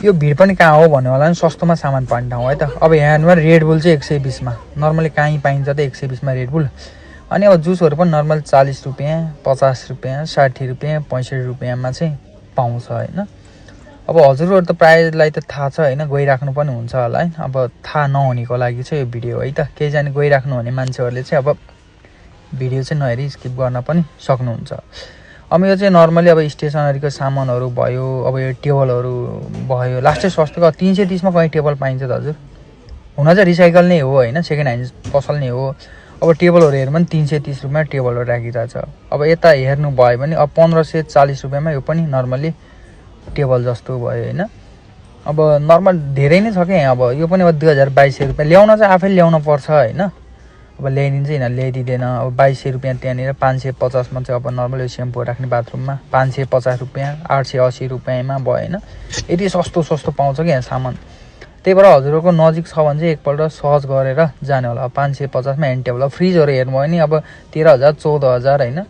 यो भिड पनि कहाँ हो भन्ने होला नि सस्तोमा सामान पाउने ठाउँ है त। अब यहाँ रेड बुल चाहिँ 120 मा नर्मली कहीँ पाइन्छ त 120 मा रेड बुल। अनि अब जुसहरू पनि नर्मल 40 रुपियाँ 50 रुपियाँ 60 रुपियाँ 65 रुपियाँमा चाहिँ पाउँछ होइन। अब हजुरहरू त प्रायःलाई त थाहा छ होइन, गइराख्नु पनि हुन्छ होला है। अब थाहा नहुनेको लागि चाहिँ यो भिडियो है त। केही जाने गइराख्नु हुने मान्छेहरूले चाहिँ अब भिडियो चाहिँ नहेरी स्किप गर्न पनि सक्नुहुन्छ। अब यो चाहिँ नर्मली अब स्टेसनरीको सामानहरू भयो, अब यो टेबलहरू भयो, लास्टै सस्तोको 330 मा कहीँ टेबल पाइन्छ त हजुर। हुन चाहिँ रिसाइकल नै हो होइन, सेकेन्ड ह्यान्ड पसल नै हो। अब टेबलहरू हेर्नु पनि 330 रुपियाँमा टेबलहरू राखिरहेछ। अब यता हेर्नु भयो भने अब 1540 रुपियाँमा यो पनि नर्मली टेबल जस्तो भयो होइन। अब नर्मल धेरै नै छ क्या। अब यो पनि अब 2022 रुपियाँ ल्याउन चाहिँ आफै ल्याउन पर्छ होइन। अब ल्याइदिन्छ यिनीहरू ल्याइदिँदैन। अब 2200 रुपियाँ त्यहाँनिर 550 मा चाहिँ अब नर्मल यो सेम्पू राख्ने बाथरुममा 550 रुपियाँ 880 रुपियाँमा भयो होइन। यति सस्तो पाउँछ क्या सामान। त्यही भएर हजुरहरूको नजिक छ भने चाहिँ एकपल्ट सर्च गरेर जाने होला। 550 मा एन्ड टेबल। अब फ्रिजहरू हेर्नु भयो नि अब 13,000 14,000 होइन।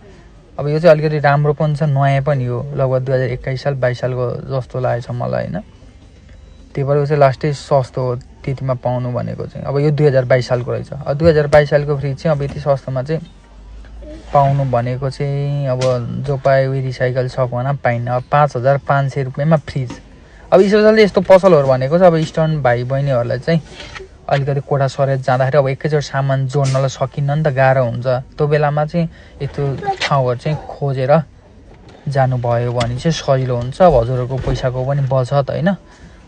अब यो चाहिँ अलिकति राम्रो पनि छ, नयाँ पनि हो, लगभग 2021 साल 22 सालको जस्तो लागेछ मलाई होइन। त्यही भएर यो चाहिँ लास्टै सस्तो हो त्यतिमा पाउनु भनेको चाहिँ। अब यो 2022 सालको रहेछ। अब 2022 सालको फ्रिज चाहिँ अब यति सस्तोमा चाहिँ पाउनु भनेको चाहिँ अब जो पाए उयो रिसाइकल सक भन पाइन्न। अब 5500 रुपियाँमा फ्रिज। अब स्पेसल्ली यस्तो पसलहरू भनेको चाहिँ अब इस्टर्न भाइ बहिनीहरूलाई चाहिँ अलिकति कोठा सरेर जाँदाखेरि अब एकैचोटि सामान जोड्नलाई सकिन्न नि त, गाह्रो हुन्छ। त्यो बेलामा चाहिँ यस्तो ठाउँहरू चाहिँ खोजेर जानुभयो भने चाहिँ सजिलो हुन्छ। अब हजुरहरूको पैसाको पनि बचत होइन,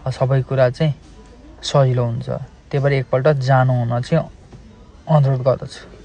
सबै कुरा चाहिँ सजिलो हुन्छ। त्यही भएर एकपल्ट जानु हुन चाहिँ अनुरोध गर्दछु।